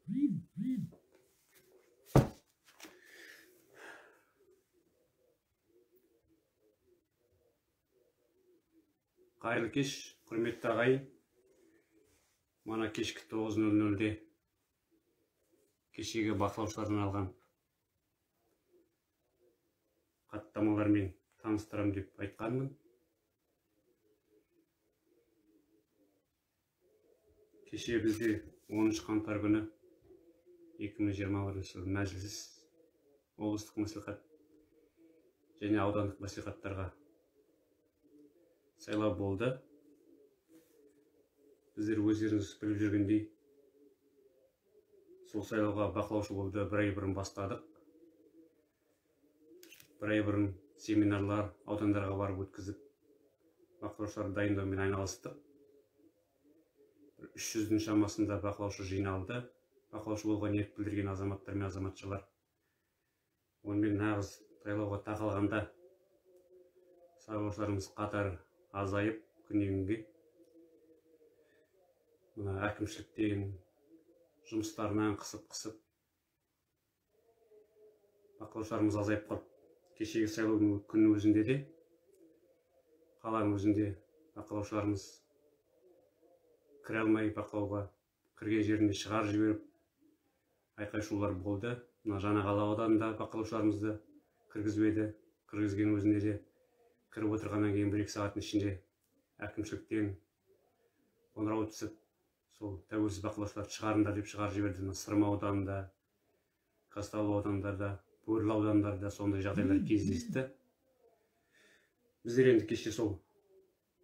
Қайырлы кеш, құрметті ағайын. Мана кешкі 9:00-де кешегі бақылаушылардан алған хаттамалармен таныстырам деп айтқанмын. Кеше бізде 10 қаңтар күні 2021 жылы мәжіліс, облыстық мәслихат және аудандық мәслихаттарға сайлау болды. Біздер өздеріңіз біліп жүргендей, сол сайлауға бақылаушы болды бір ай бұрын бастадық. Бір ай бұрын семинарлар аудандарға барып өткізіп, бақылаушыларды дайындаумен айналыстық. 300-дің шамасында бақылаушы жиналды. Бақылаушы болуға ниет білдірген азаматтар мен азаматшалар. Онымен нағыз сайлауға тақалғанда сайлаушыларымыз қатары азайып, күннен күнге мына әкімшіліктен жұмыстарынан қысып-қысып бақылаушыларымыз азайып қалды. Кешегі сайлаудың күнінің өзінде де қаланың өзінде бақылаушыларымыз кіре алмай, бақылауға кірген жерінде шығарып жіберіп айқай-шулар болды. Мына Жаңақала ауданында бақылаушыларымызды кіргізбеді. Кіргізген өзінде де кіріп отырғаннан кейін 1-2 сағаттың ішінде әкімшіліктен қоңырау түсіп, сол тәуелсіз бақылаушыларды шығарыңдар деп шығарып жіберді. Мына Сырым ауданында, Казталау аудандарда, Бөрлі аудандарда сондай жағдайлар кездесті. Біздер енді кеше сол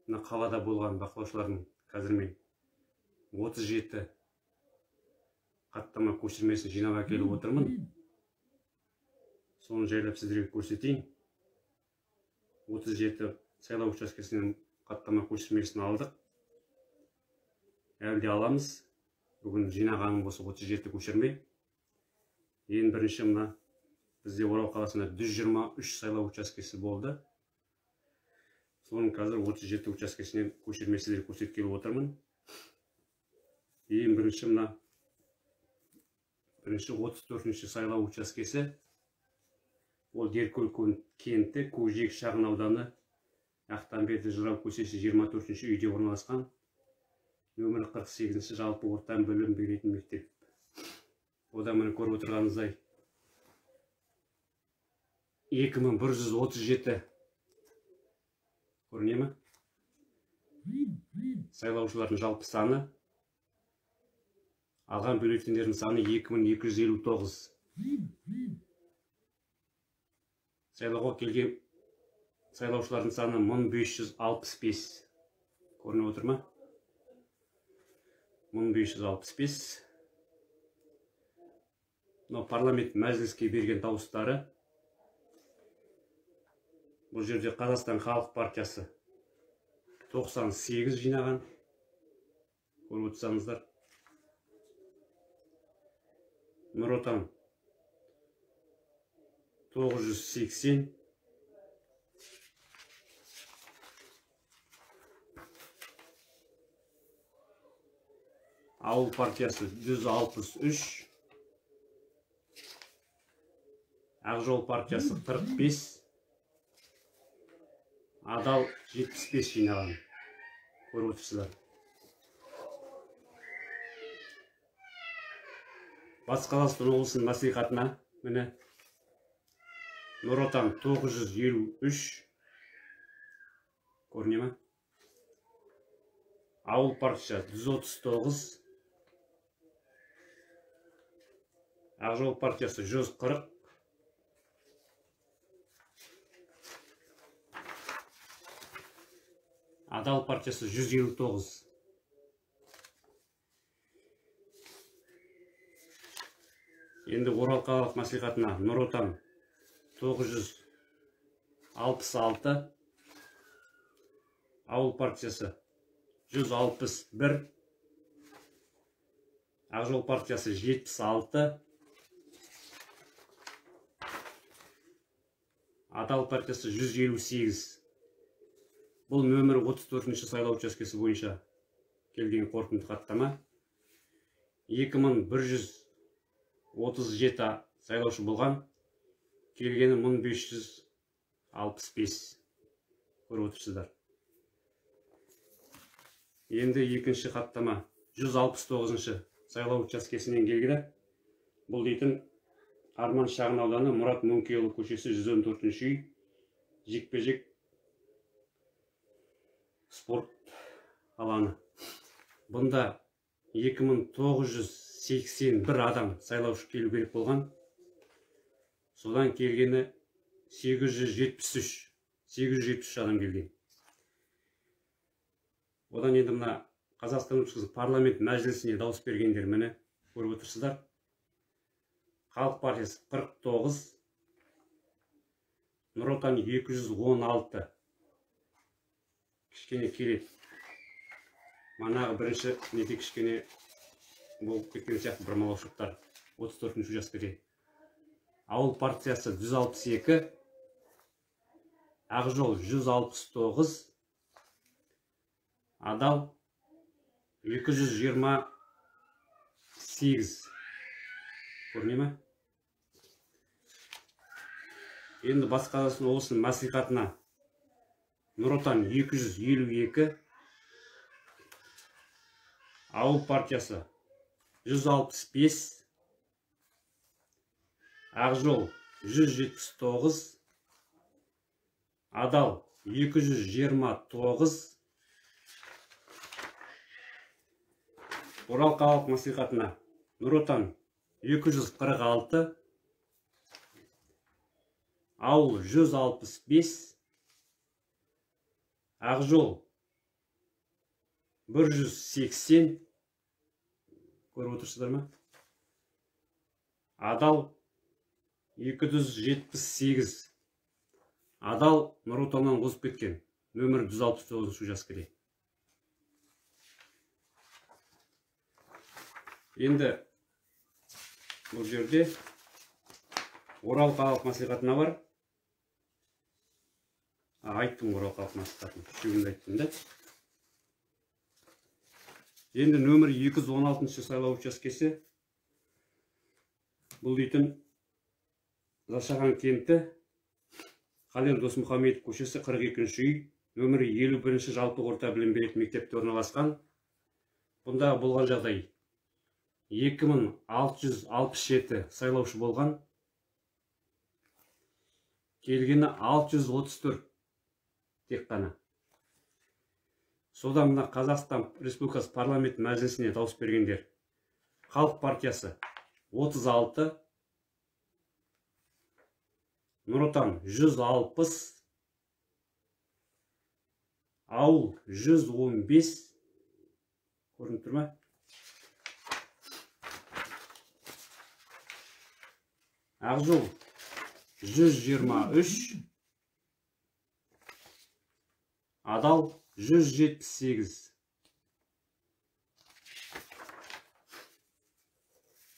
мына қалада болған бақылаушылардың қазір мен 37 хаттама көшірмесін жинап әкеліп отырмын. Соны жайлап сіздерге көрсетейін. 37 сайлау учаскесінен хаттама көшірмесін алдық. Әлі де аламыз. Бүгін жинағаным осы 37 көшірме. Ең бірінші мына бізде Орал қаласында 123 сайлау учаскесі болды. Соның қазір 37 учаскесінен көшірме сіздерге көрсеткелі отырмын. Ең бірінші мына бірінші 34-ші сайлау учаскесі. Ол Деркөл кенті, Көкжиек шағын ауданы, Ақтанберді жырау көшесі 24-ші үйде орналасқан нөмірі 48-ші жалпы орта білім беретін мектеп. Одан міне көріп отырғаныңыздай 2137 көріне ме? Сайлаушылардың жалпы саны, алған бюллетендердің саны 2259. Сайлауға келген сайлаушылардың саны 1565. Көрініп отыр ма? 1565. Мынау парламент мәжіліске берген дауыстары. Бұл жерде Қазақстан Халық партиясы 98 жинаған. Көріп отырсаңыздар. Нұр Отан 980, Ауыл партиясы 163, Ақжол партиясы 45, Адал 75 жинаған. Көріп отырсыздар. Батыс Қазақстан облысының мәслихатына міне Нұр Отан 953 көріне ме? Ауыл партиясы 139, Ақжол партиясы 140, Адал партиясы 159. Енді Орал қалалық мәслихатына Нұр Отан 966, Ауыл партиясы 161, Ақжол партиясы 76, Адал партиясы 158. Бұл нөмір 34-ші сайлау учаскесі бойынша келген қорытынды хаттама. 2100 37 сайлаушы болған, келгені 1565. Көріп отырсыздар. Енді екінші хаттама 169-шы сайлау учаскесінен келгені. Бұл дейтін Арман шағын ауданы Мұрат Мөңкеұлы көшесі 114-ші үй, жекпе-жек спорт алаңы. Бұнда 2981 адам сайлаушы келу керек болған. Содан келгені 873 адам келген. Одан енді мына Қазақстан Республикасы парламент мәжілісіне дауыс бергендер міне көріп отырсыздар. Халық партиясы 49, Нұр Отан 216. Кішкене келеді. Манағы бірінші неде кішкене болып кеткен сияқты бұрмалаушылықтар. 34-ші учаскеде. Ауыл партиясы 162, Ақжол 169, Адал 228. Көріне ме? Енді Батыс Қазақстан облысының мәслихатына Нұр Отан 252, Ауыл партиясы 165, Ақжол 179, Адал 229, Орал қалалық мәслихатына Нұр Отан 246, Ауыл 165, Ақжол 180, көріп отырсыздар ма? Адал 278. Адал Нұр Отаннан озып кеткен, нөмір 169 учаскеде. Енді бұл жерде Орал қалалық мәслихатына бар. Айттым Орал қалалық мәслихатын, үшеуін айттым да. Енді нөмір 216 сайлау учаскесі. Бұл дейтін Зашаған кенті, Қалел Досмұхамедов көшесі 42-ші үй, нөмірі 51-ші жалпы орта білім беретін мектепте орналасқан. Бұнда болған жағдай 2667 сайлаушы болған. Келгені 634 тек қана. Содан мына Қазақстан Республикасы парламент мәжілісіне дауыс бергендер. Халық партиясы 36, Нұр Отан 160, Ауыл 115, көрініп тұр ма? Ақжол 123, Адал 178.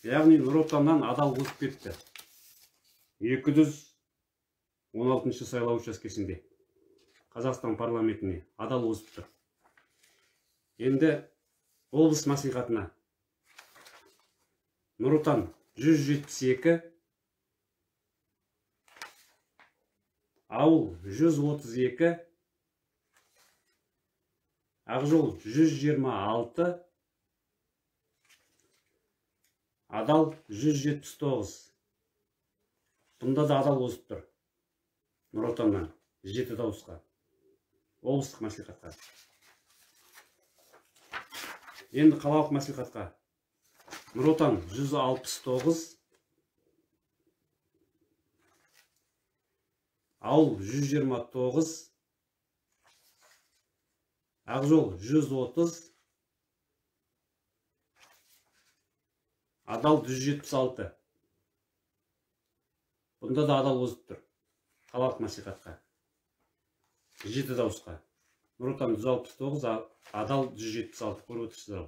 Яғни Нұр Отаннан Адал озып кетті. 216 сайлау учаскесінде Қазақстан парламентіне Адал озып тұр. Енді облыс мәслихатына Нұр Отан 172, Ауыл 132, Ақжол 126, Адал 179. Бұнда да Адал озып тұр. Нұр Отаннан 7 дауысқа. Облыстық мәслихатқа. Енді қалалық мәслихатқа Нұр Отан 169, Ауыл 129, Ақжол 130, Адал 176. Бұнда да Адал озып тұр. Қалалық мәслихатқа 7 дауысқа. Нұр Отан 169, Адал 176. Көріп отырсыздар.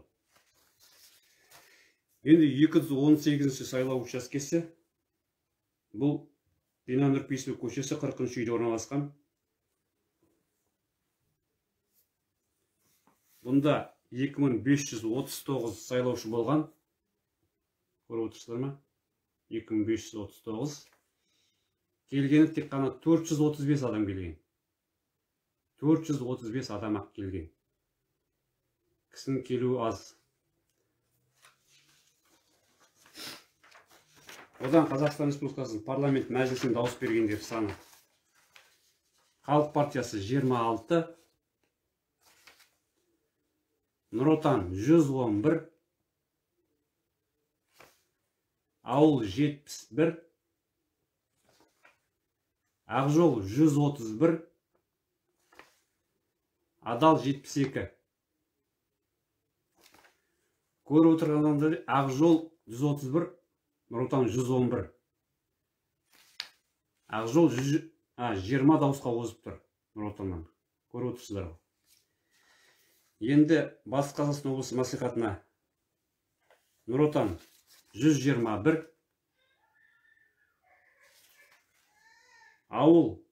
Енді 218 сайлау учаскесі. Бұл Дина Нұрпейісова көшесі 40-шы үйде орналасқан. Бұнда 2539 сайлаушы болған. Көріп отырсыздар ма? 2539. Келгені тек қана 435 адам келген. 435 адам ақ келген. Кісінің келуі аз. Одан Қазақстан Республикасының парламент мәжілісіне дауыс бергендер саны. Халық партиясы 26, Нұр Отан 111, Ауыл 71, Ақжол 131, Адал 72. Көріп отырғандарыңыздай, Ақжол 131, Нұр Отан 111. Ақжол 20 дауысқа озып тұр Нұр Отаннан. Көріп отырсыздар ғой. Енді Батыс Қазақстан облысы мәслихатына Нұр Отан 121, Ауыл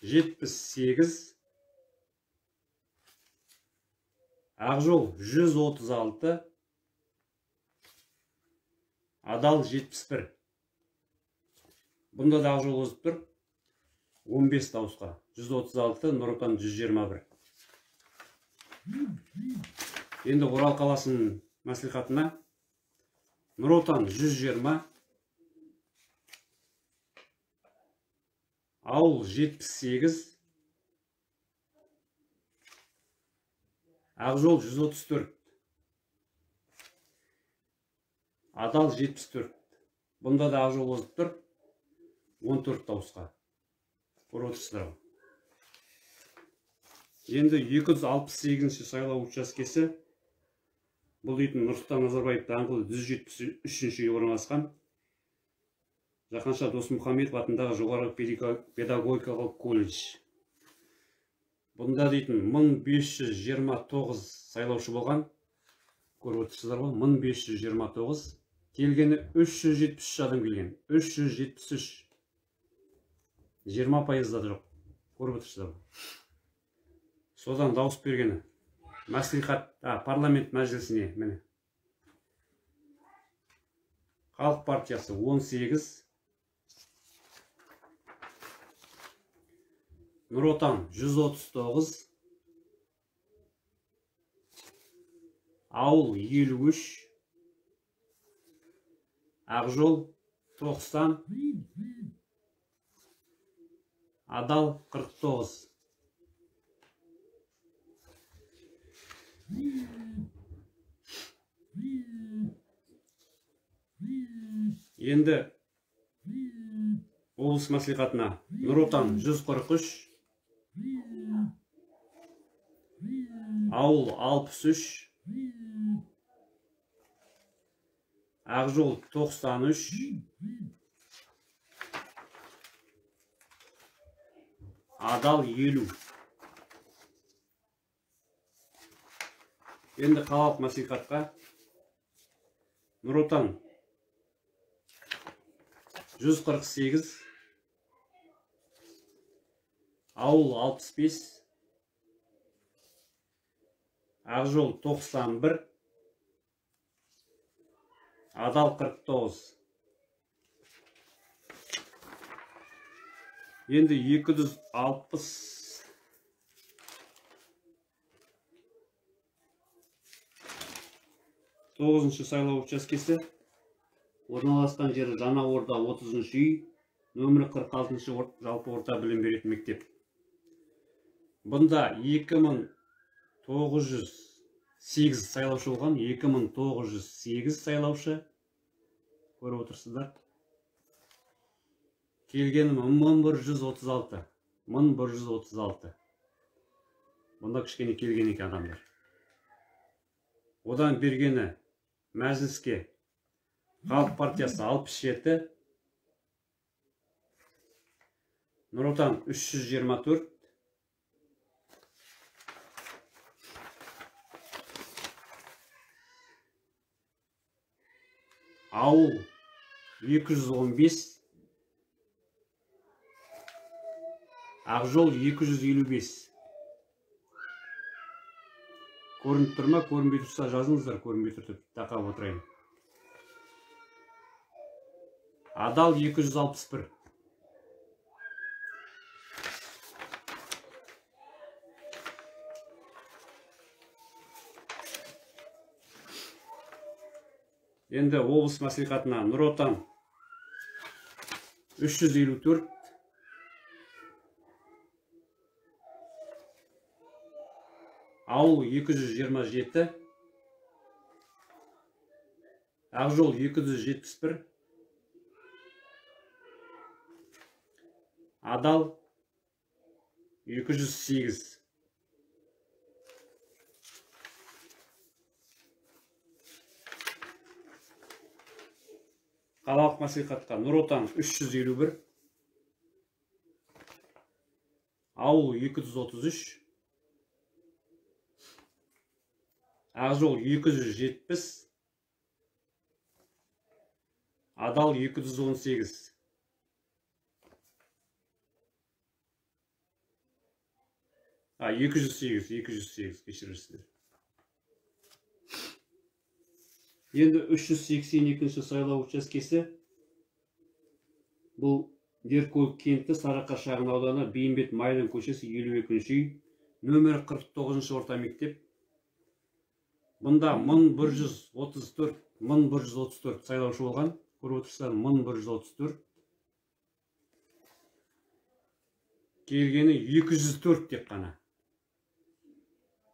78, Ақжол 136, Адал 71. Бұнда да Ақжол озып тұр 15 дауысқа. 136, Нұр Отан 121. Енді Орал қаласының мәслихатына Нұр Отан 120, Ауыл 78, Ақжол 134, Адал 74. Бұнда да Ақжол озып тұр 14 дауысқа. Көріп отырсыздар ғой. Енді 268-ші сайлау учаскесі. Бұл дейтін Нұрсұлтан Назарбаев даңғылы 173-ші үйге орналасқан Жақанша Досмұхамедов атындағы жоғарғы педагогикалық колледж. Бұнда дейтін 1529 сайлаушы болған. Көріп отырсыздар ғой, 1529. Келгені 373 адам келген. 373. 20% да жоқ. Көріп отырсыздар ғой. Содан дауыс бергені мәслихат, парламент мәжілісіне міне. Халық партиясы 18, Нұр Отан 139, Ауыл 53, Ақжол 90, Адал 49. Енді облыс мәслихатына Нұр Отан 143, Ауыл 63, Ақжол 93, Адал 50. Енді қалалық мәслихатқа Нұр Отан 148, Ауыл 65, Ақжол 91, Адал 49. Енді 269-шы сайлау учаскесі. Орналасқан жері Жаңа Орда 30-шы үй, нөмірі 46-шы жалпы орта білім беретін мектеп. Бұнда 2908 сайлаушы болған, 2908 сайлаушы. Көріп отырсыздар. Келгені 1136. 1136. Бұнда кішкене келген екен адамдар. Одан бергені мәжіліске Халық партиясы 67, Нұр Отан 324, Ауыл 215, Ақжол 255. Көрініп тұр ма? Көрінбей тұрса жазыңыздар, көрінбей тұр деп тақап отырайын. Адал 261. Енді облыс мәслихатына Нұр Отан 354, Ауыл 227, Ақжол 271, Адал 208. Қалалық мәслихатқа Нұр Отан 351, Ауыл 233, Ақжол 270, Адал 218. 208, 208, кешірерсіздер. Енді 382-ші сайлау учаскесі. Бұл Деркөл кенті, Сарыарқа шағын ауданы, Бейімбет Майлин көшесі, 52-ші үй, нөмірі 49-шы орта мектеп. Бұнда 1134 сайлаушы болған. Көріп отырсыздар, 1134. Келгені 204 тек қана.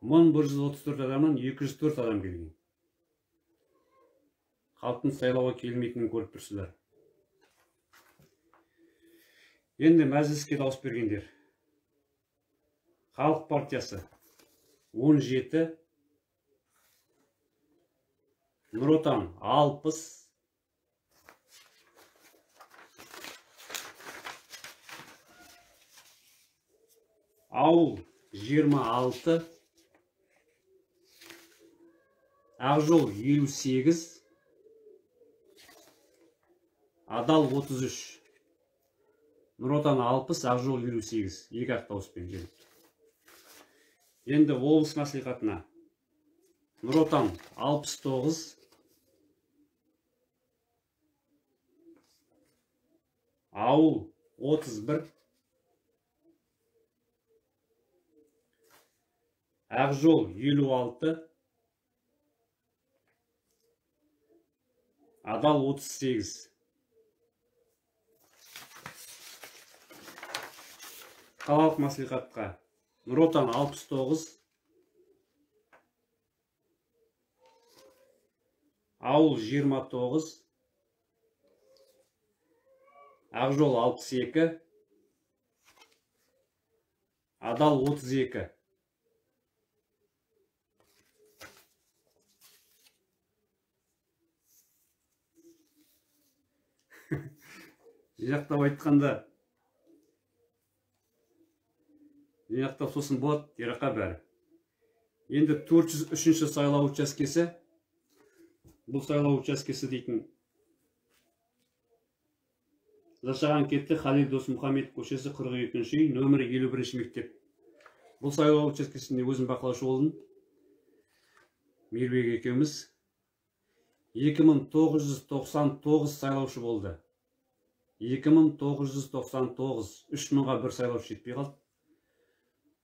1134 адамнан 204 адам келген. Халықтың сайлауға келмейтінін көріп тұрсыздар. Енді мәжіліске дауыс бергендер. Халық партиясы 17, Нұр Отан 60, Ауыл 26, Ақжол 58, Адал 33. Нұр Отан 60, Ақжол 58. Екі ақ дауыспен келіп. Енді облыс мәслихатына Нұр Отан 69, Ауыл 31, Ақжол 56, Адал 38. Қалалық мәслихатқа Нұр Отан 69, Ауыл 29, Ақжол 62, Адал 32. Жинақтап айтқанда, жинақтап сосын болады Ераққа бәрі. Енді 403-ші сайлау учаскесі. Бұл сайлау учаскесі дейтін Зашаған кетті, Халил Досмұхамедов көшесі, 42-ші үй, нөмірі 51-ші мектеп. Бұл сайлау учаскесінде өзім бақылаушы болдым. Мейірбек екеуміз. 2999 сайлаушы болды. 2999, 3000-ға бір сайлаушы жетпей қалды.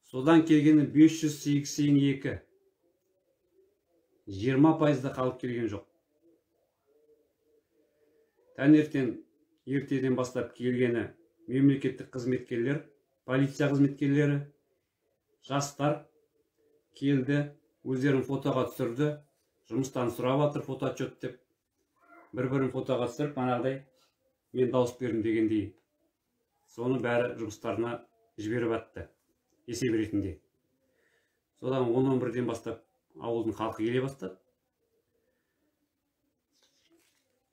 Содан келгені 582. 20% халық келген жоқ. Таңертең ертеден бастап келгені мемлекеттік қызметкерлер, полиция қызметкерлері, жастар келді, өздерін фотоға түсірді, жұмыстан сұрап жатыр фотоотчет деп. Бір-бірін фотоға түсіріп, манағыдай мен дауыс бердім дегендей. Соны бәрі жұмыстарына жіберіп атты, есеп ретінде. Содан 10-11-ден бастап ауылдың халқы келе бастады.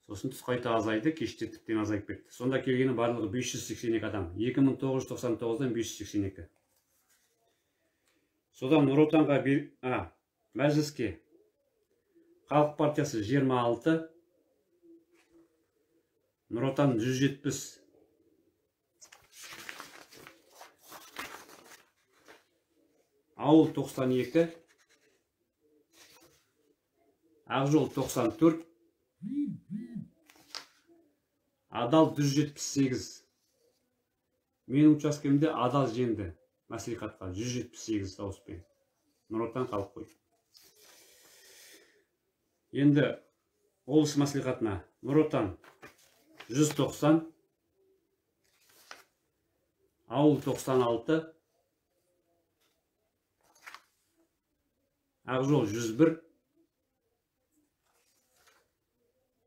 Сосын түс қайта азайды, кеште тіптен азайып кетті. Сонда келгені барлығы 582 адам. 2999-дан 582. Содан Нұр Отанға мәжіліске Халық партиясы 26, Нұр Отан 170. Ауыл 92, Ақжол 94, Адал 178. Менің учаскемде Адал жеңді мәслихатқа 178 дауыспен. Нұр Отан қалып қойды. Енді облыс мәслихатына Нұр Отан 190, Ауыл 96, Ақжол 101,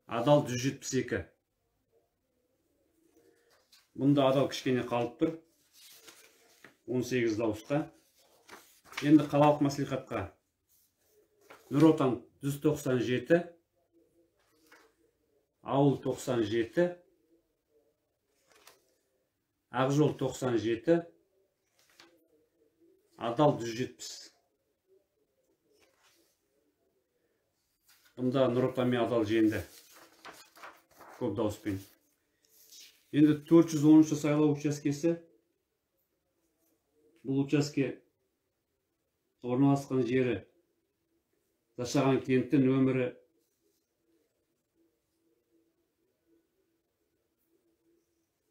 Адал 172. Бұнда Адал кішкене қалып тұр, 18 дауысқа. Енді қалалық мәслихатқа Нұр Отан 197, Ауыл 97, Ақжол 97, Адал 170. Бұнда Нұр Отан мен Адал жеңді көп дауыспен. Енді 410 сайлау учаскесі. Бұл учаске орналасқан жері Зашаған кенті, нөмірі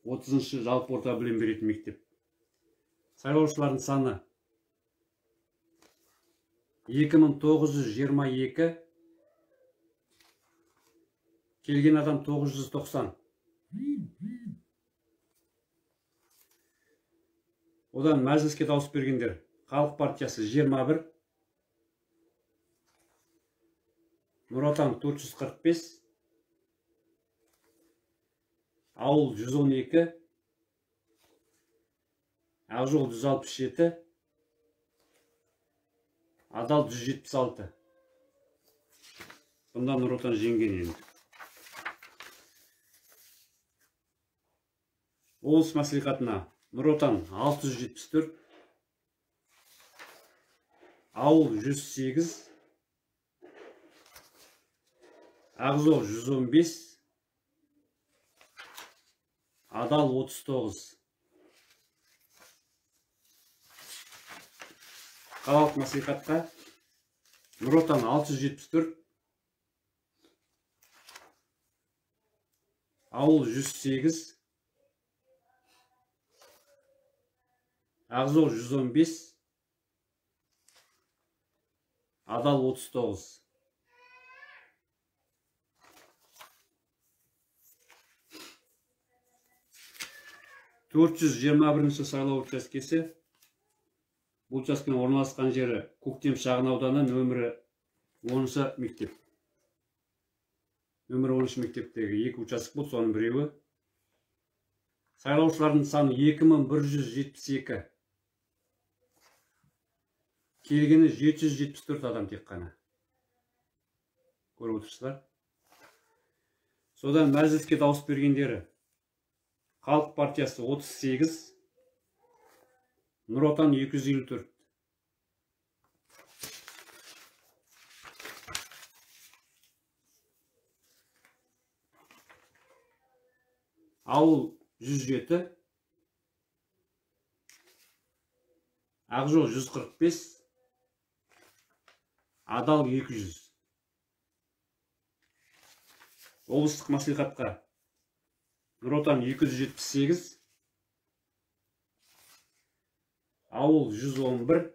30-шы жалпы орта білім беретін мектеп. Сайлаушылардың саны 2922, келген адам 990. Одан мәжіліске дауыс бергендер Халық партиясы 21, Нұр Отан 445, Ауыл 112, Ақжол 167, Адал 176. Бұнда Нұр Отан жеңген енді. Облыс мәслихатына Нұр Отан 674, Ауыл 108, Ақжол 115, Адал 39. Қалалық мәслихатқа Нұр Отан 674, Ауыл 108, Ақжол 115, Адал 39. 421 сайлау учаскесі. Бұл учаскенің орналасқан жері Көктем шағын ауданы, нөмірі 10 мектеп. Нөмірі 10 мектептегі екі учаск болды, соның біреуі. Сайлаушылардың саны 2172. Келгені 774 адам тек қана. Көріп отырсыздар. Содан мәжіліске дауыс бергендері Халық партиясы 38, Нұр Отан 254. Ауыл 107, Ақжол 145, Адал 200. Облыстық мәслихатқа Нұр Отан 278, Ауыл 111,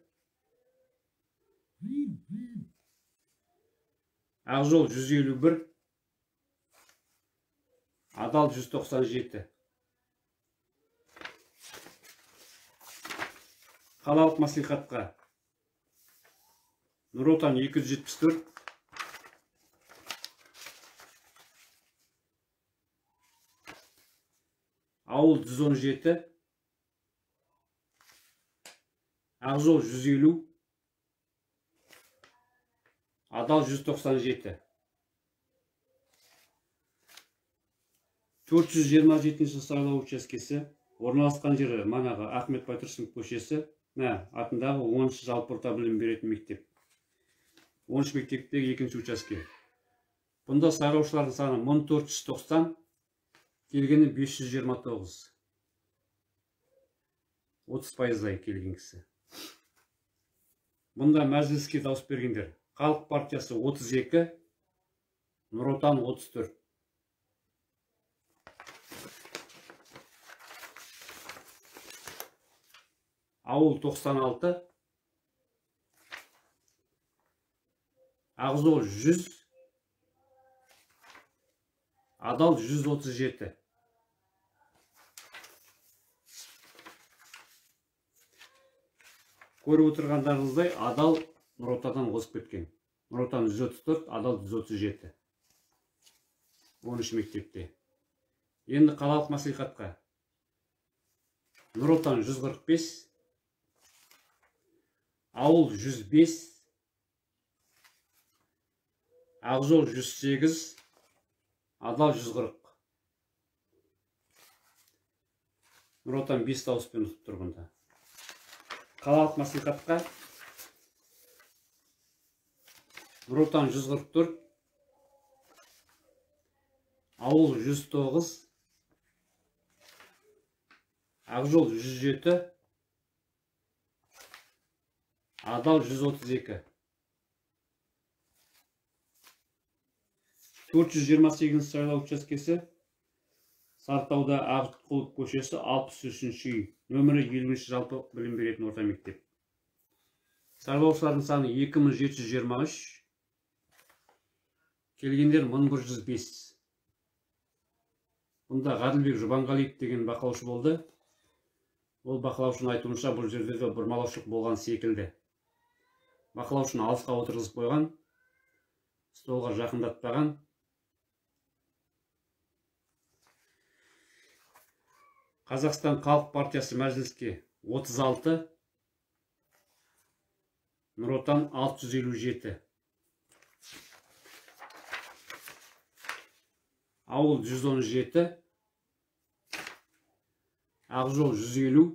Ақжол 151, Адал 197. Қалалық мәслихатқа Нұр Отан 274, Ауыл 117, Ақжол 150, Адал 197. 427 сайлау учаскесі орналасқан жері манағы Ахмет Байтұрсынов көшесі атындағы 10 жалпы орта білім беретін мектеп. 10 мектептегі екінші учаске. Бұнда сайлаушылардың саны 1490, келгені 529. 30%-дай келген кісі. Бұнда мәжіліске дауыс бергендер Халық партиясы 32, Нұр Отан 34. Ауыл 96, Ақжол 100, Адал 137. Көріп отырғандарыңыздай, Адал Нұр Отаннан озып кеткен. Нұр Отан 134, Адал 137. 13 мектепте. Енді қалалық мәслихатқа Нұр Отан 145, Ауыл 105, Ақжол 108, Адал 140. Нұр Отан 5 дауыспен ұтып тұр бұнда. Қалалық мәслихатқа Нұр Отан 144, Ауыл 109, Ақжол 107, Адал 132. 428 сайлау учаскесі Сарытауда Аққұлов көшесі 63-ші үй, нөмірі 50 жалпы білім беретін орта мектеп. Сайлаушылардың саны 2723, келгендер 1105. Бұнда Ғаділбек Жұбанғалиев деген бақылаушы болды. Ол бақылаушының айтуынша, бұл жерде де бұрмалаушылық болған секілді. Бақылаушыны алысқа отырғызып қойған, столға жақындатпаған. Қазақстан Халық партиясы мәжіліске 36, Нұр Отан 657. Ауыл 117, Ақжол 150,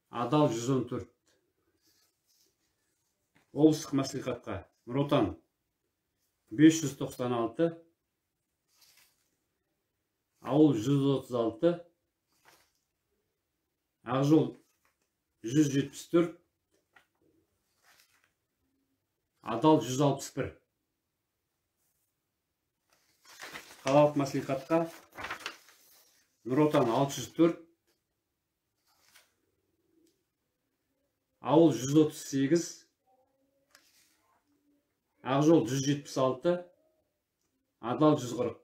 Адал 114. Облыстық мәслихатқа Нұр Отан 596, Ауыл 136, Ақжол 174, Адал 161. Қалалық мәслихатқа Нұр Отан 604, Ауыл 138, Ақжол 176, Адал 140.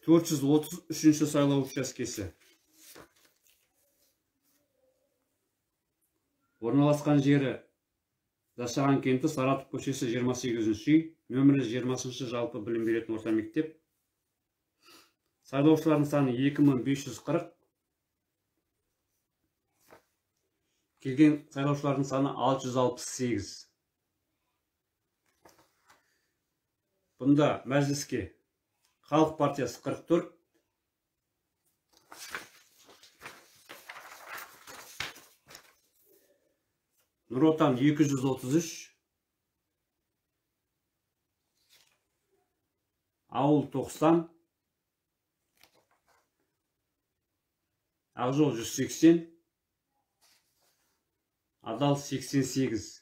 433 сайлау учаскесі. Орналасқан жері Зашаған кенті, Саратов көшесі 28-ші үй, нөмірі 20 жалпы білім беретін орта мектеп. Сайлаушылардың саны 2540. Келген сайлаушылардың саны 668. Бұнда мәжіліске Халық партиясы 44, Нұр Отан 233, Ауыл 90, Ақжол 180, Адал 88.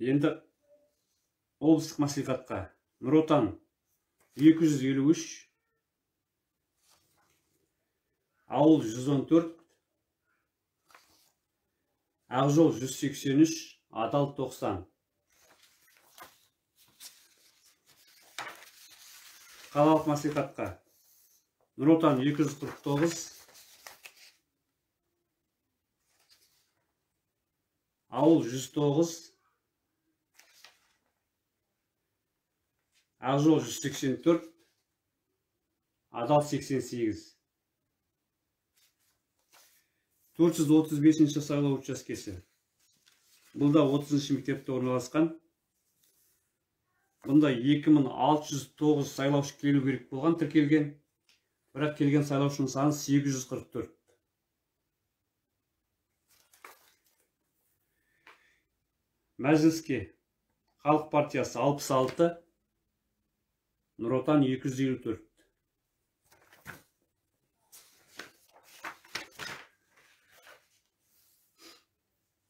Енді облыстық мәслихатқа Нұр Отан 253, Ауыл 114, Ақжол 183, Адал 90. Қалалық мәслихатқа Нұр Отан 249, Ауыл 109, Ақжол 184, Адал 88. 435 сайлау учаскесі. Бұл да 30 мектепте орналасқан. Бұнда 2609 сайлаушы келу керек болған, тіркелген. Бірақ келген сайлаушының саны 844. Мәжіліске Халық партиясы 66, Нұр Отан 254.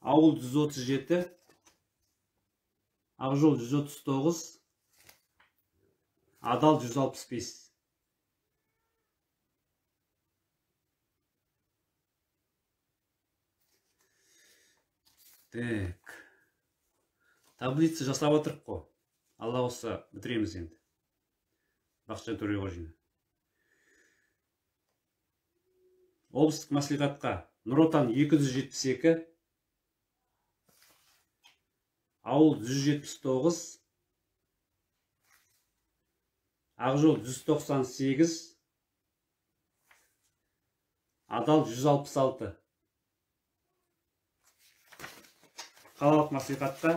Ауыл 137, Ақжол 139, Адал 165. Так. Таблица жасап отырық қой. Алла болса бітіреміз енді. Бақытжан Төреғожин. Облыстық мәслихатқа Нұр Отан 272, Ауыл 179, Ақжол 198, Адал 166. Қалалық мәслихатқа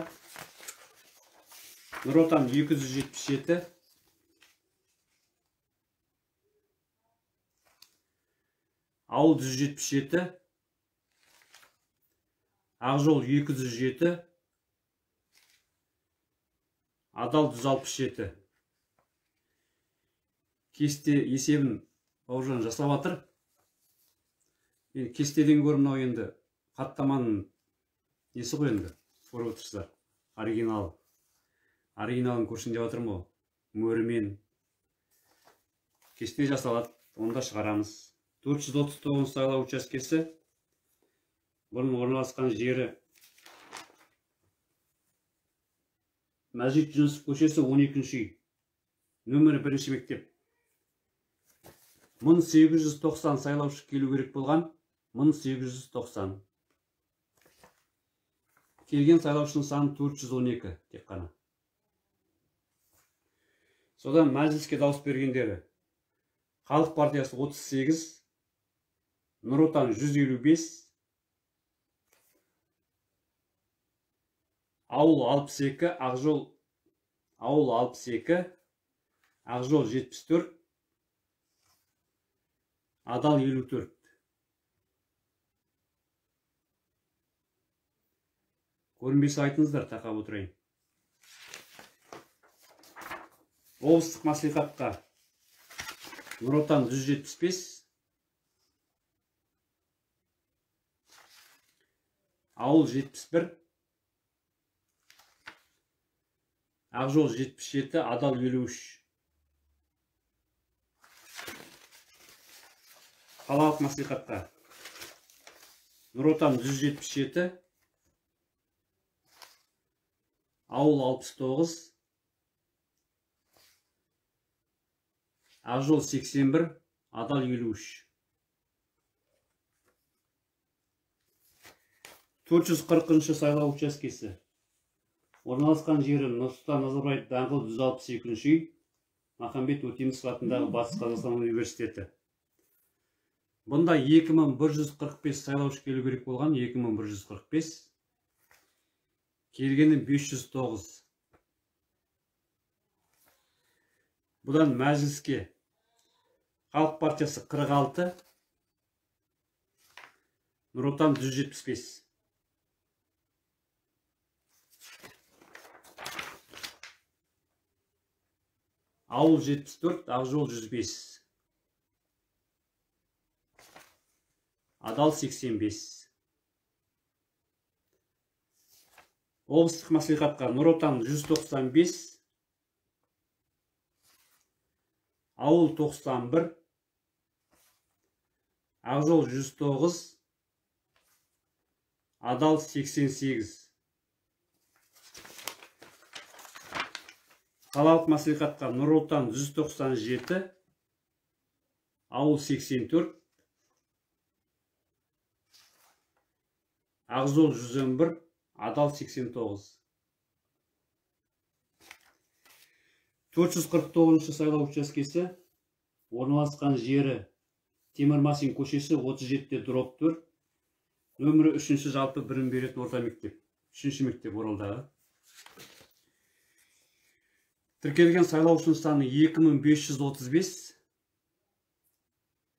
Нұр Отан 277, Ауыл 177, Ақжол 207, Адал 167. Кесте есебін Бауыржан жасап жатыр. Енді кестеден гөрі мынау енді хаттаманың несі ғой енді, көріп отырсыздар. Оригинал. Оригиналын көрсін деп жатырмын ғой. Мөрімен кесте жасалады, онда шығарамыз. 439 сайлау учаскесі бұрын орналасқан жері Мәжит Жүнісов көшесі 12-үй, нөмірі 1 мектеп. 1890 сайлаушы келу керек болған, 1890. Келген сайлаушының саны 412 тек қана. Содан мәжіліске дауыс бергендері Халық партиясы 38, Нұр Отан 155, Ауыл 62, Ақжол, Ауыл 62, Ақжол 74, Адал 54. Көрінбесе айтыңыздар, тақап отырайын. Облыстық мәслихатқа Нұр Отан 175, Ауыл 71, Ақжол 77, Адал 53. Қалалық мәслихатқа Нұр Отан 177, Ауыл 69, Ақжол 81, Адал 53. 440-шы сайлау учаскесі. Орналасқан жері Нұрсұлтан Назарбаев даңғылы 162-үй, Махамбет Өтемісов атындағы Батыс Қазақстан университеті. Бұнда 2145 сайлаушы келу керек болған, 2145. Келгені 509. Бұдан мәжіліске Халық партиясы 46, Нұр Отан 175. Ауыл 74, Ақжол 105. Адал 85. Облыстық мәслихатқа Нұр Отан 195, Ауыл 91, Ақжол 109, Адал 88. Қалалық мәслихатқа Нұр Отан 197, Ауыл 84, Ақжол 111, Адал 89. 449-шы сайлау учаскесі орналасқан жері Темір Масин көшесі 37/4, нөмірі 3-ші жалпы білім беретін орта мектеп, 3-ші мектеп Оралдағы. Тіркелген сайлаушының саны 2535,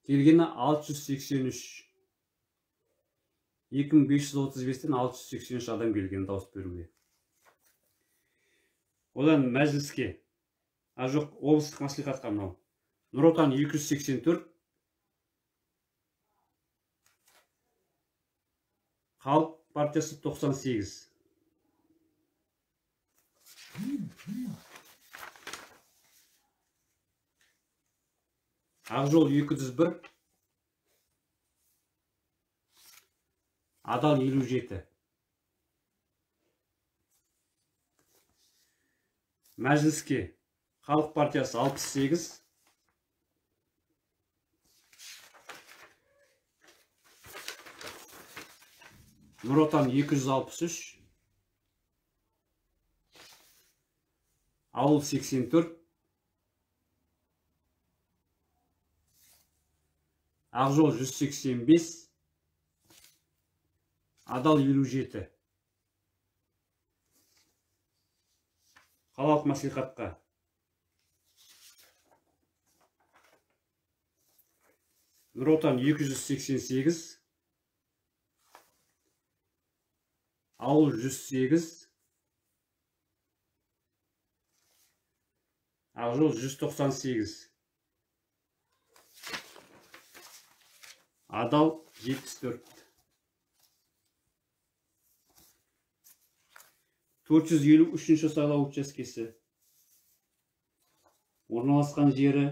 келгені 683. 2535-тен 683 адам келген дауыс беруге. Одан мәжіліске, жоқ, облыстық мәслихатқа мынау Нұр Отан 284, Халық партиясы 98. Ақжол 201, Адал 57. Мәжіліске Халық партиясы 68, Нұр Отан 263, Ауыл 84, Ақжол 185, Адал 57. Қалалық мәслихатқа Нұр Отан 288, Ауыл 108, Ақжол 198, Адал 74. 453-ші сайлау учаскесі. Орналасқан жері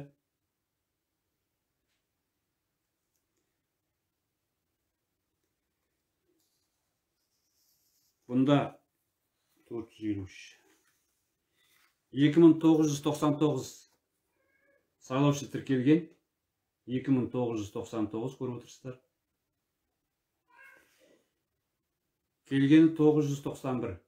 бұнда 453. 2999 сайлаушы тіркелген. 2999 көріп отырсыздар. Келгені 991.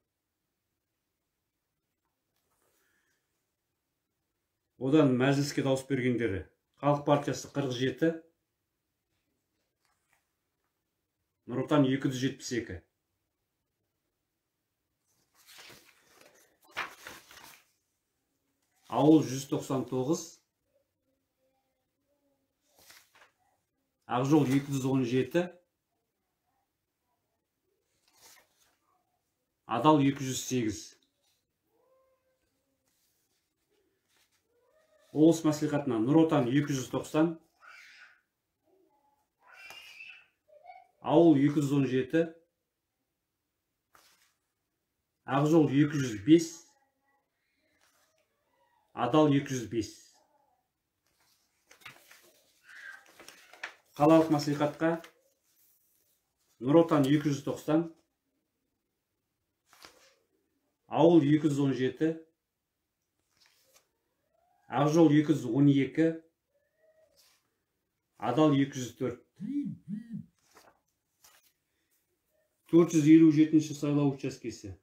Одан мәжіліске дауыс бергендері Халық партиясы 47, Нұр Отан 272. Ауыл 199, Ақжол 217, Адал 208. Облыс мәслихатына Нұр Отан 290, Ауыл 217, Ақжол 205, Адал 205. Қалалық мәслихатқа Нұр Отан 290, Ауыл 217, Ақжол 212, Адал 204. 457-ші сайлау учаскесі.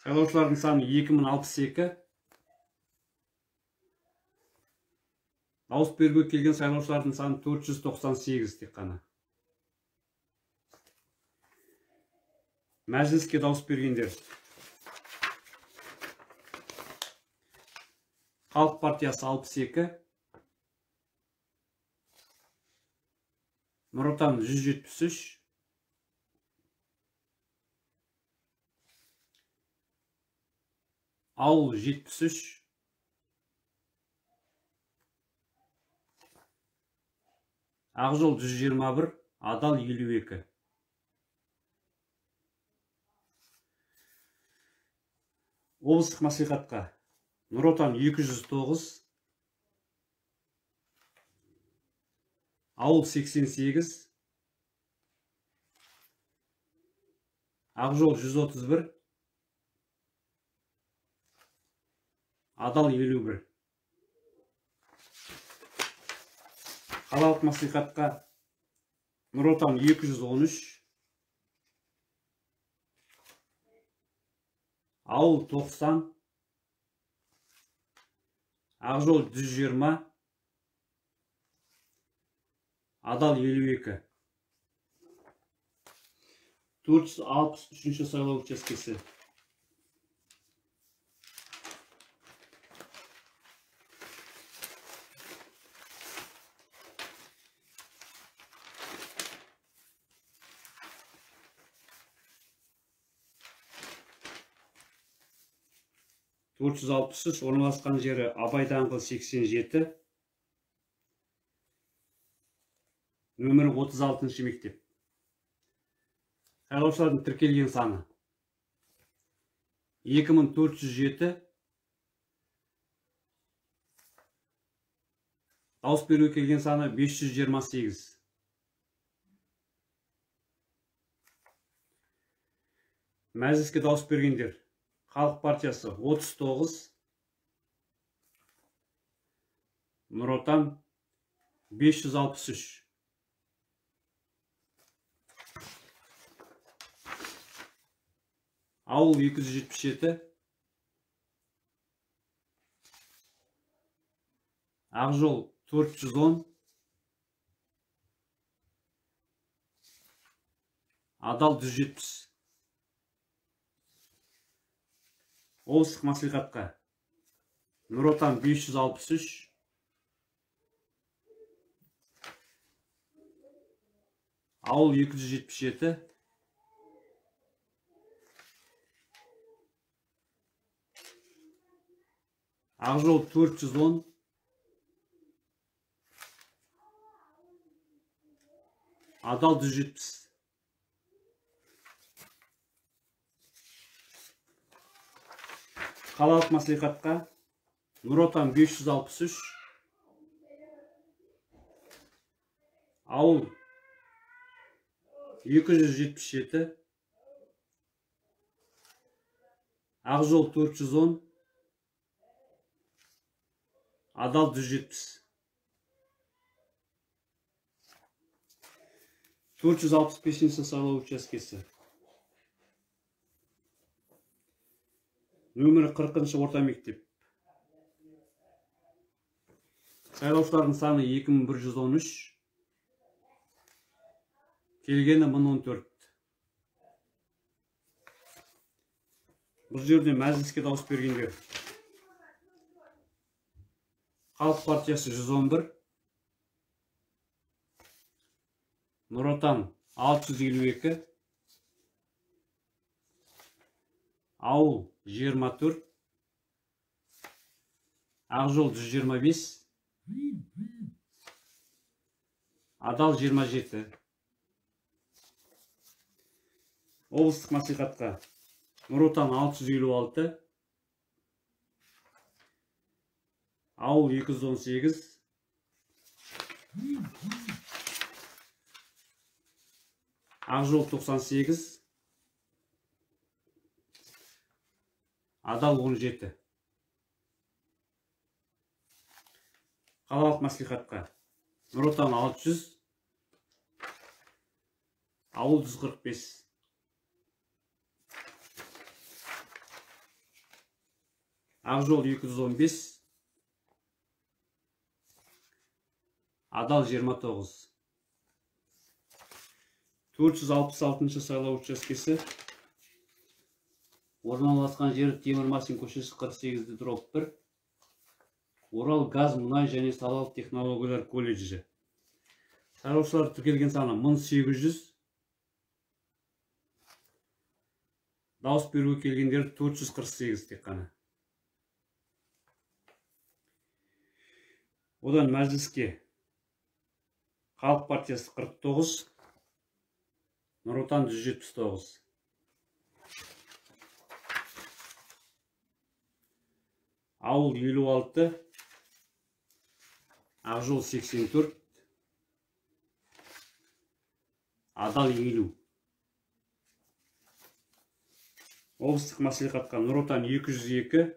Сайлаушылардың саны 2062. Дауыс беруге келген сайлаушылардың саны 498 тек қана. Мәжіліске дауыс бергендер Халық партиясы 62, Нұр Отан 173, Ауыл 73, Ақжол 121, Адал 52. Облыстық мәслихатқа Нұр Отан 209, Ауыл 88, Ақжол 131, Адал 51. Қалалық мәслихатқа Нұр Отан 213, Ауыл 90, Ақжол 120, Адал 52. 463-ші сайлау учаскесі. Орналасқан жері Абай даңғылы 87, нөмірі 36 мектеп. Сайлаушылардың тіркелген саны 2407. Дауыс беруге келген саны 528. Мәжіліске дауыс бергендер Халық партиясы 39, Нұр Отан 563. Ауыл 277, Ақжол 410, Адал 170. Облыстық мәслихатқа Нұр Отан 563, Ауыл 277, Ақжол 410, Адал 170. Қалалық мәслихатқа Нұр Отан 563, Ауыл 277, Ақжол 410, Адал 170. 465-ші сайлау учаскесі. Нөмірі 40-шы орта мектеп. Сайлаушылардың саны 2113. Келгені 1014. Бұл жерде мәжіліске дауыс бергендер Халық партиясы 111, Нұр Отан 652, Ауыл 24, Ақжол 125, Адал 27. Облыстық мәслихатқа Нұр Отан 656, Ауыл 218, Ақжол 98, Адал 17. Қалалық мәслихатқа Нұр Отан 600, Ауыл 145. Ақжол 215, Адал 29. 466-шы сайлау учаскесі. Орналасқан жері Темір Масин көшесі 48/1. Орал газ, мұнай және салалық технологиялар колледжі. Сайлаушылар тіркелген саны 1800. Дауыс беруге келгендер 448 тек қана. Одан мәжіліске Халық партиясы 49, Нұр Отан 179. Ауыл 56, Ақжол 84, Адал 50. Облыстық мәслихатқа Нұр Отан 202,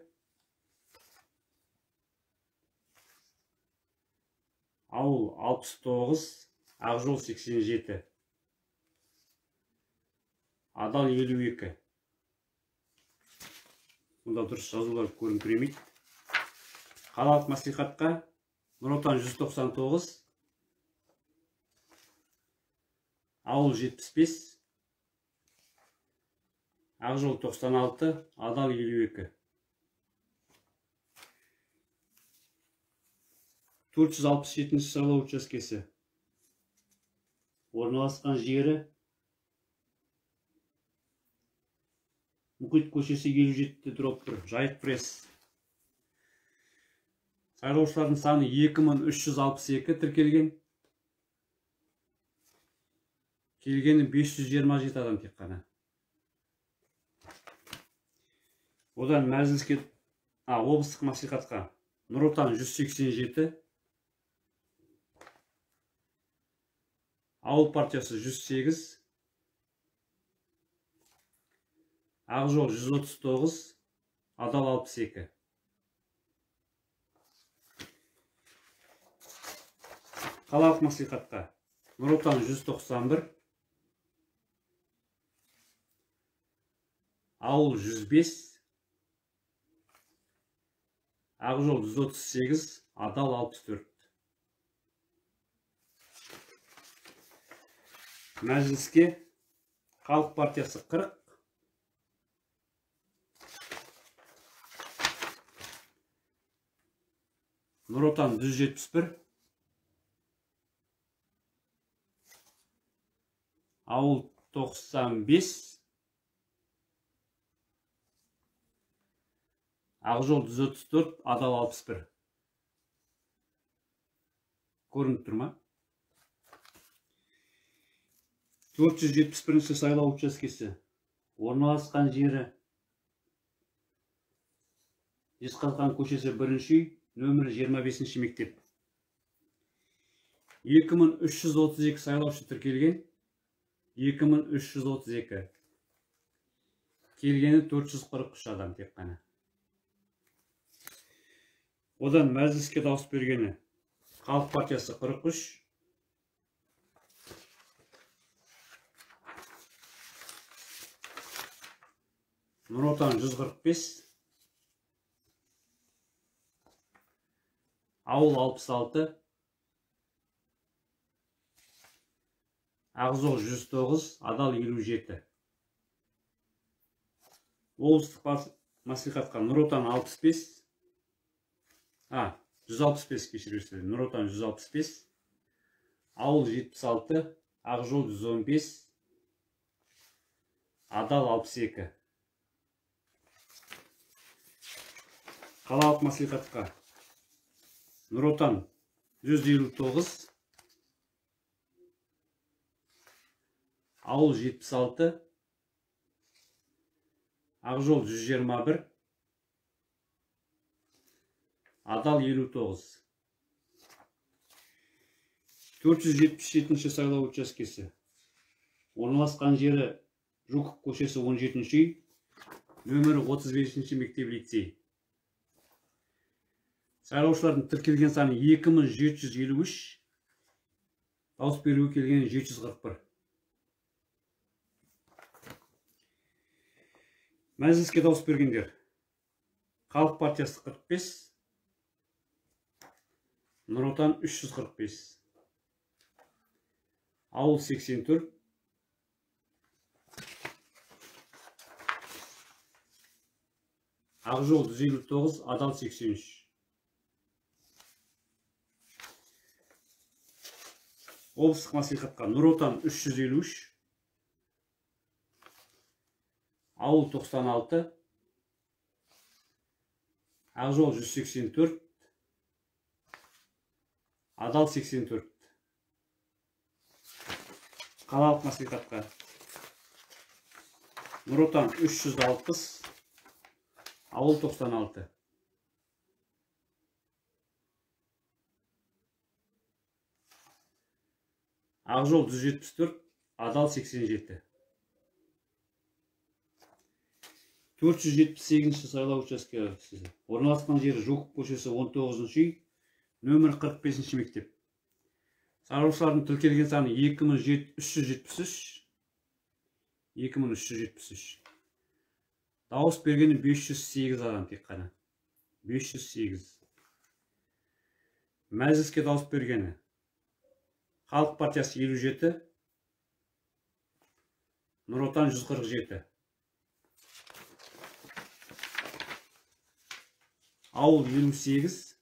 Ауыл 69, Ақжол 87, Адал 52. Мұнда дұрыс жазулар көрінкіремейді. Қалалық мәслихатқа Нұр Отан 199, Ауыл 75, Ақжол 96, Адал 52. 467-ші сайлау учаскесі. Орналасқан жері Мұхит көшесі 57/1, Жайық пресс. Сайлаушылардың саны 2362 тіркелген. Келгені 527 адам тек қана. Одан мәжіліске, облыстық мәслихатқа Нұр Отан 187, Ауыл партиясы 108, Ақ жол 139, Адал 62. Қалалық мәслихатқа Нұр Отан 191, Ауыл 105, Ақ жол 138, Адал 64. Мәжіліске Халық партиясы 40, Нұр Отан 171, Ауыл 95, Ақ жол 134, Адал 61. Көрініп тұр ма? 471-ші сайлау учаскесі орналасқан жері Жезқазған көшесі 1-үй, нөмірі 25-ші мектеп. 2332 сайлаушы тіркелген, 2332. Келгені 443 адам тек қана. Одан мәжіліске дауыс бергені Халық партиясы 43, Нұр Отан 145, Ауыл 66, Ақ жол 109, Адал 57. Облыстық мәслихатқа Нұр Отан 65, 165 кешірерсіздер, Нұр Отан 165, Ауыл 76, Ақ жол 115, Адал 62. Қалалық мәслихатқа Нұр Отан 159, Ауыл 76, Ақ жол 121, Адал 59. 477-ші сайлау учаскесі орналасқан жері Жуков көшесі 17-ші үй, нөмірі 35-ші мектеп лицей. Сайлаушылардың тіркелген саны 2753, дауыс беруге келген 741. Мәжіліске дауыс бергендер Халық партиясы 45, Нұр Отан 345, Ауыл 84, Ақ жол 159, Адал 83. Облыстық мәслихатқа Нұр Отан 353, Ауыл 96, Ақ жол 184, Адал 84. Қалалық мәслихатқа Нұр Отан 360, Ауыл 96. Ақ жол 174, Адал 87. 478-ші сайлау учаскесі орналасқан жері Жуков көшесі 19-үй, нөмірі 45-ші мектеп. Сайлаушылардың тіркелген саны 2373, 2373. Дауыс бергені 508 адам тек қана. 508. Мәжіліске дауыс бергені Халық партиясы 57, Нұр Отан 147. Ауыл 58,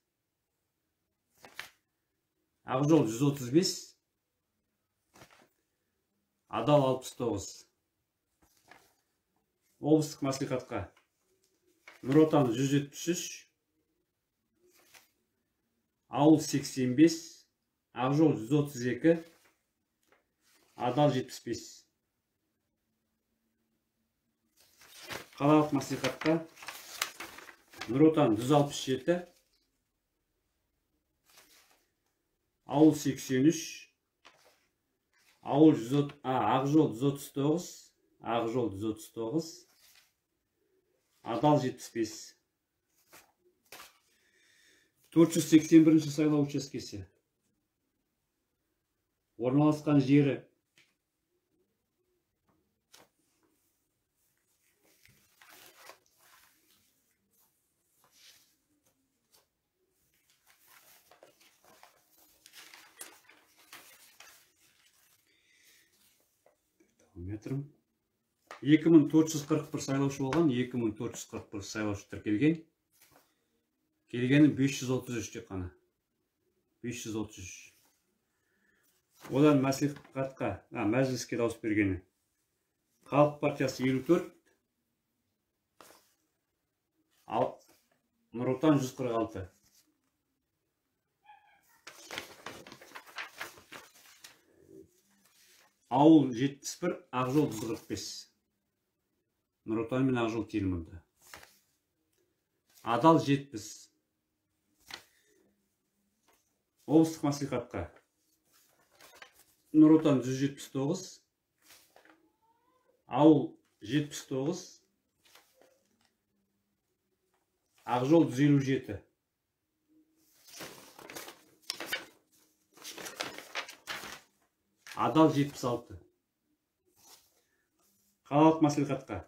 Ақ жол 135, Адал 69. Облыстық мәслихатқа Нұр Отан 173, Ауыл 85, Ақ жол 132, Адал 75. Қалалық мәслихатқа Нұр Отан 167, Ауыл 83, Ауыл Ақжол 139, Ақжол 139, Адал 75. 481 сайлау учаскесі. Орналасқан жері метрім. 2441 сайлаушы болған, 2441 сайлаушы тіркелген. Келгені 533 тек қана. 533. Одан мәслихатқа, мәжіліске дауыс бергені. Халық партиясы 54, ал Нұр Отан 146. Ауыл 71, Ақжол 145. Нұр Отан мен Ақжол тең мұнда. Адал 70. Облыстық мәслихатқа Нұр Отан 179, Ауыл 79, Ақжол 157. Адал 76. Қалалық мәслихатқа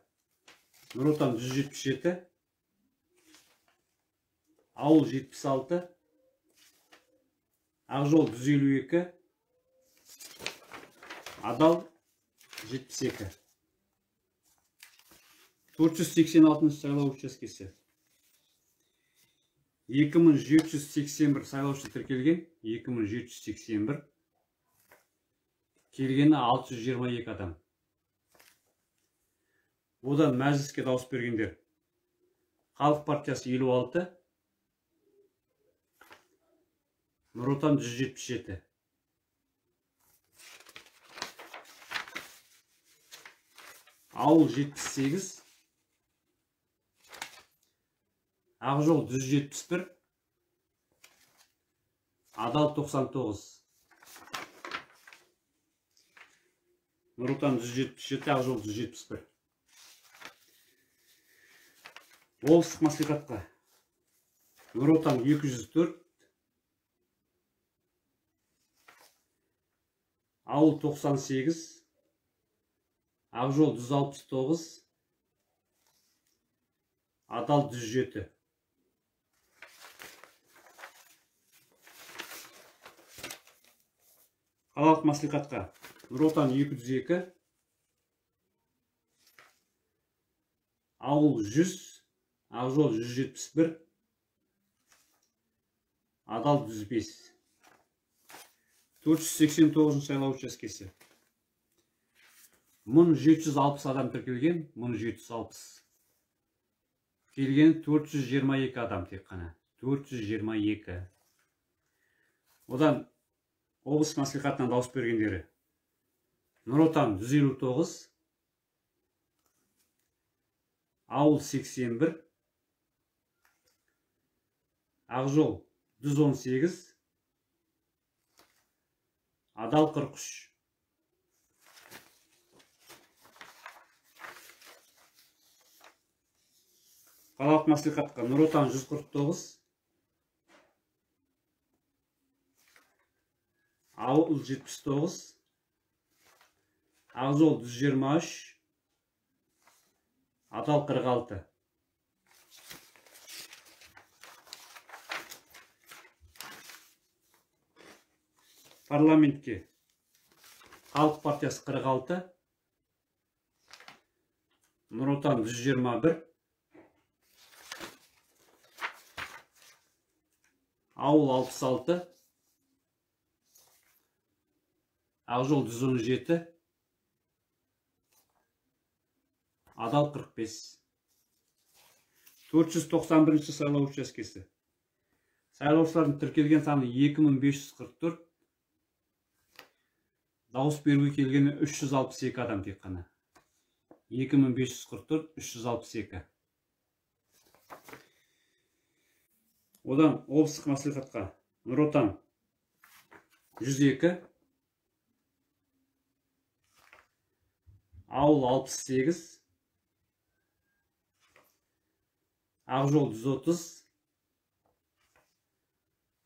Нұр Отан 177, Ауыл 76, Ақжол 152, Адал 72. 486 сайлау учаскесі. 2781 сайлаушы тіркелген, 2781. Келгені 622 адам. Одан мәжіліске дауыс бергендер. Халық партиясы 56, Нұр Отан 177. Ауыл 78, Ақжол 171, Адал 99. Нұр Отан 177, Ақжол 171. Облыстық мәслихатқа Нұр Отан 204, Ауыл 98, Ақжол 169, Адал 107. Қалалық мәслихатқа Нұр Отан 202, Ауыл 100, Ақжол 171, Адал 105. 489 сайлау учаскесі. 1760 адам тіркелген, 1760. Келген 422 адам тек қана. 422. Одан облыс мәслихатынан дауыс бергендері. Нұр Отан 159, Ауыл 81, Ақжол 118, Адал 43. Қалалық мәслихатқа Нұр Отан 149, Ауыл 79, Ақжол 123, Адал 46. Парламентке Халық партиясы 46, Нұр Отан 121, Ауыл 66, Ақжол 117, Адал 45. 491 сайлау учаскесі. Сайлаушылардың тіркелген саны 2544. Дауыс беруге келгені 362 адам тек қана. 2544, 362. Одан облыстық мәслихатқа Нұр Отан 102, Ауыл 68, Ақжол 130,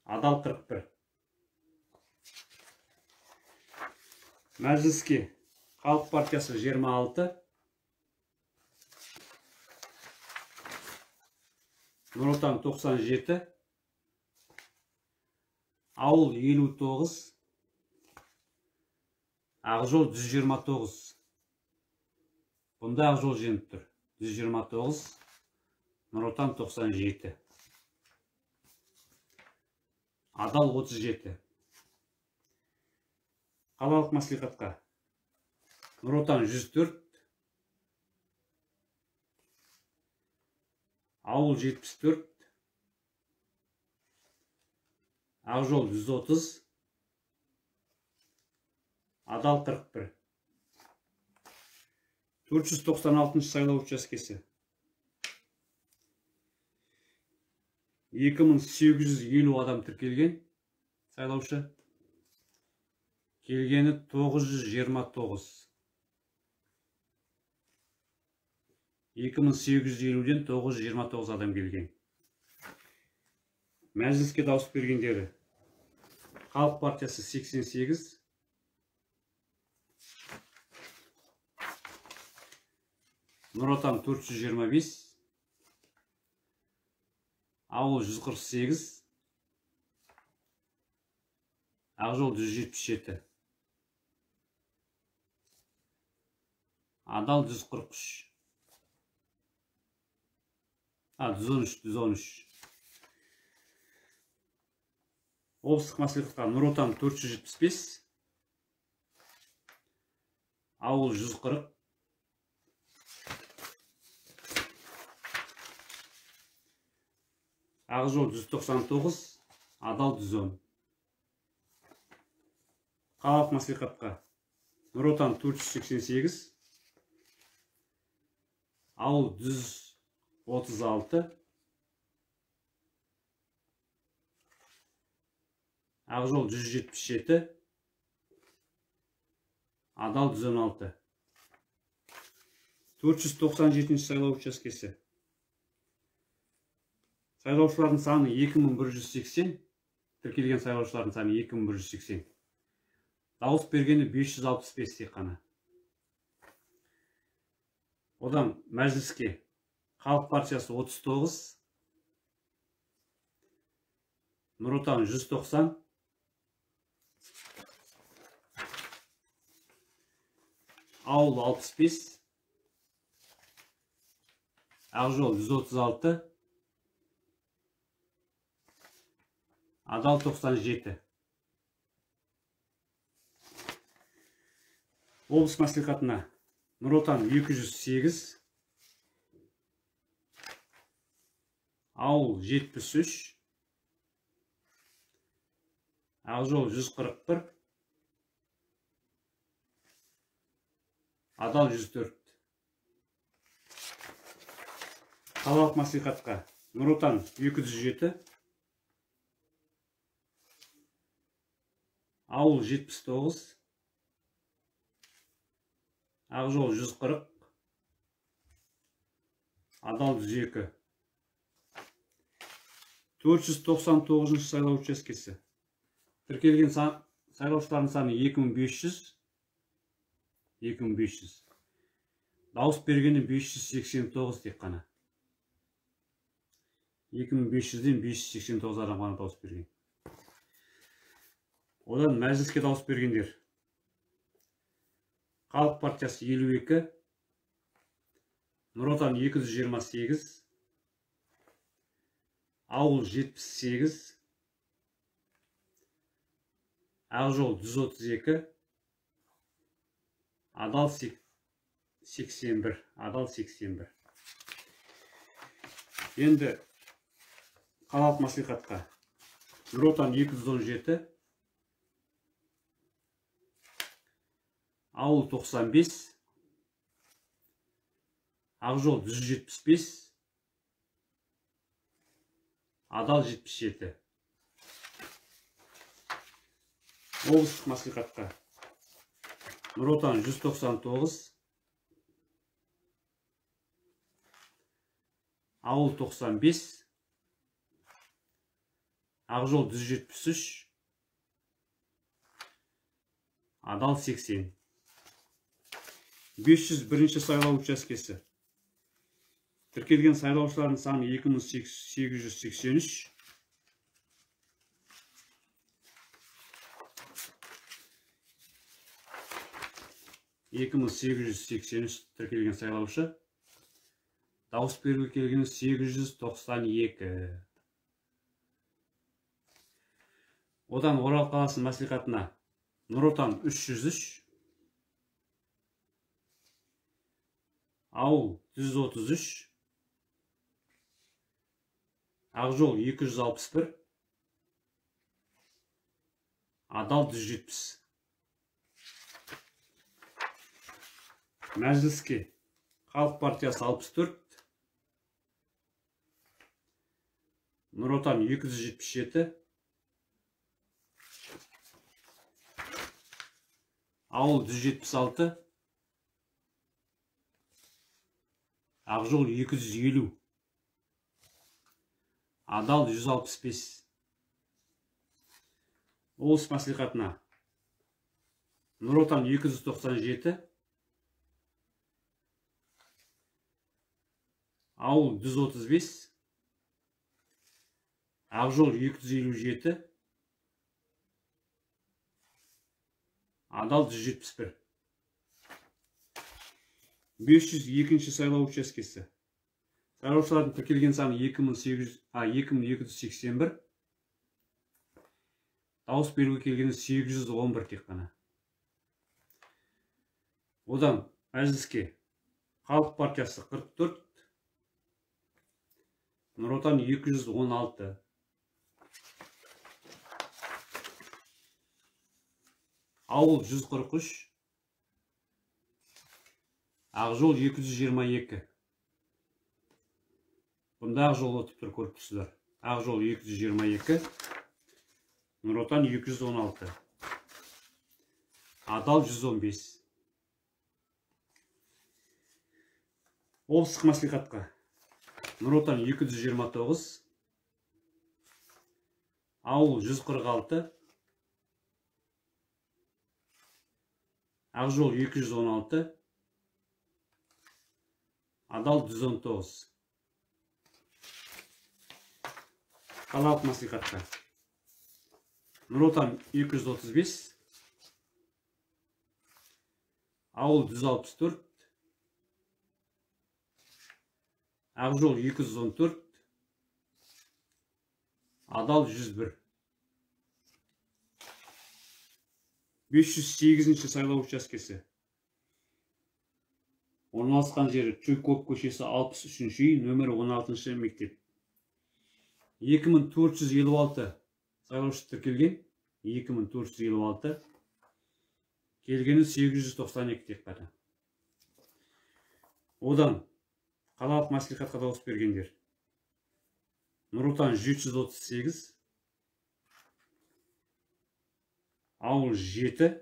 Адал 41. Мәжіліске Халық партиясы 26, Нұр Отан 97, Ауыл 59, Ақжол 129. Бұнда Ақжол жеңіп тұр. 129, Нұр Отан 97. Адал 37. Қалалық мәслихатқа Нұр Отан 104, Ауыл 74, Ақжол 130, Адал 41. 496 сайлау учаскесі. 2850 адам тіркелген сайлаушы. Келгені 929. 2850-ден 929 адам келген. Мәжіліске дауыс бергендері Халық партиясы 88, Нұр Отан 425, Ауыл 148, Ақжол 177, Адал 143, 113, 113. Облыстық мәслихатқа Нұр Отан 475, Ауыл 140, Ақжол 199, Адал 110. Қалалық мәслихатқа Нұр Отан 488, Ауыл 136, Ақжол 177, Адал 116. 497 сайлау учаскесі. Сайлаушылардың саны 2180, тіркелген сайлаушылардың саны 2180. Дауыс бергені 565 тек қана. Одан мәжіліске Халық партиясы 39, Нұр Отан 190, Ауыл 65, Ақжол 136, Адал 97. Облыс мәслихатына Нұр Отан 208, Ауыл 73, Ақжол 141, Адал 104. Қалалық мәслихатқа Нұр Отан 207, Ауыл 79, Ақжол 140, Адал 102. 499 сайлау учаскесі. Тіркелген сайлаушылардың саны 2500. 2500. Дауыс бергені 589 тек қана. 2500-ден 589 адам ғана дауыс берген. Одан мәжіліске дауыс бергендер. Халық партиясы 52, Нұр Отан 228, Ауыл 78, Ақжол 132, Адал 81, Адал 81. Енді қалалық мәслихатқа Нұр Отан 217, Ауыл 95, Ақжол 175, Адал 77. Облыстық мәслихатқа Нұр Отан 199, Ауыл 95, Ақжол 173, Адал 80. 501 сайлау учаскесі. Тіркелген сайлаушылардың саны 2883. 2883 тіркелген сайлаушы. Дауыс беруге келген 892. Одан Орал қаласының мәслихатына Нұр Отан 303, Ауыл 133, Ақжол 261, Адал 170. Мәжіліске Халық партиясы 64, Нұр Отан 277, Ауыл 176, Ақжол 250, Адал 165. Облыс мәслихатына Нұр Отан 297, Ауыл 135, Ақжол 257, Адал 171. 502 сайлау учаскесі. Сайлаушылардың тіркелген саны 2281. Дауыс беруге келгені 811 тек қана. Одан мәжіліске Халық партиясы 44, Нұр Отан 216. Ауыл 143, Ақжол 222. Бұнда Ақжол ұтып тұр, көріп тұрсыздар. Ақжол 222, Нұр Отан 216, Адал 115. Облыстық мәслихатқа Нұр Отан 229, Ауыл 146, Ақжол 216, Адал 119. Қалалық мәслихатқа Нұр Отан 235, Ауыл 164, Ақжол 214, Адал 101. 508 сайлау учаскесі. Орналасқан жері Чуйков көшесі 63 үй, нөмірі 16 мектеп. 2456 сайлаушы тіркелген, 2456, келгені 892 тек қана. Одан қалалық мәслихатқа дауыс бергендер: Нұр Отан 738, Ауыл 7,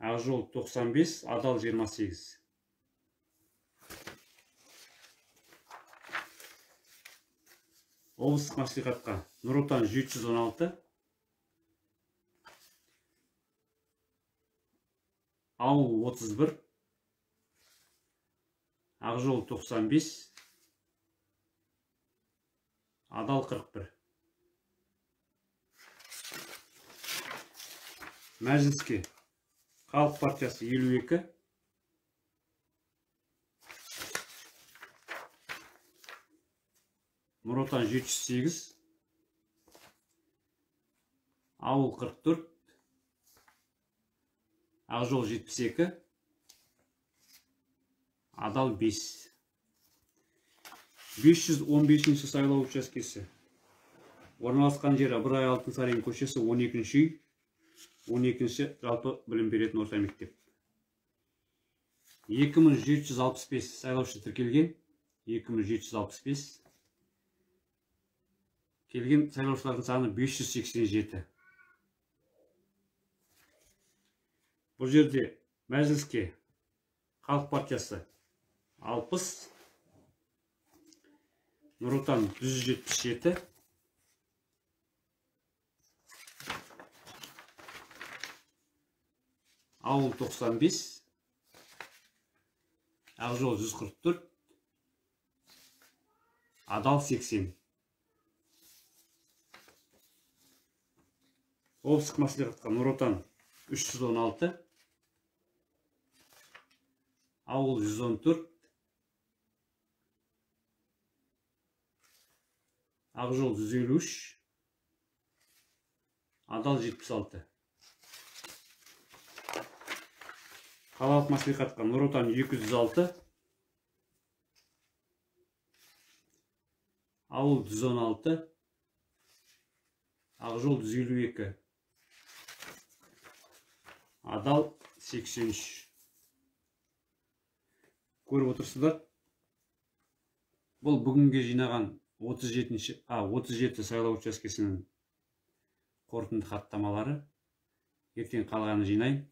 Ақжол 95, Адал 28. Облыстық мәслихатқа Нұр Отан 716, Ауыл 31, Ақжол 95, Адал 41. Мәжіліске Халық партиясы 52, Нұр Отан 708, Ауыл 44, Ақжол 72, Адал 5. 515 сайлау учаскесі. Орналасқан жері Ыбырай Алтынсарин көшесі 12 үй, 12-ші жалпы білім беретін орта мектеп. 2765 сайлаушы тіркелген, 2765. Келген сайлаушылардың саны 587. Бұл жерде мәжіліске Халық партиясы 60, Нұр Отан 177, Ауыл 95, Ақжол 144, Адал 80. Облыстық мәслихатқа Нұр Отан 316, Ауыл 114, Ақжол 153, Адал 76. Қалалық мәслихатқа Нұр Отан 206, Ауыл 116, Ақжол 152, Адал 83. Көріп отырсыздар. Бұл бүгінге жинаған 37 сайлау учаскесінің қорытынды хаттамалары. Ертең қалғанын жинаймын.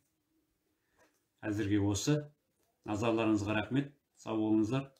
Әзірге осы. Назарларыңызға рахмет. Сау болыңыздар.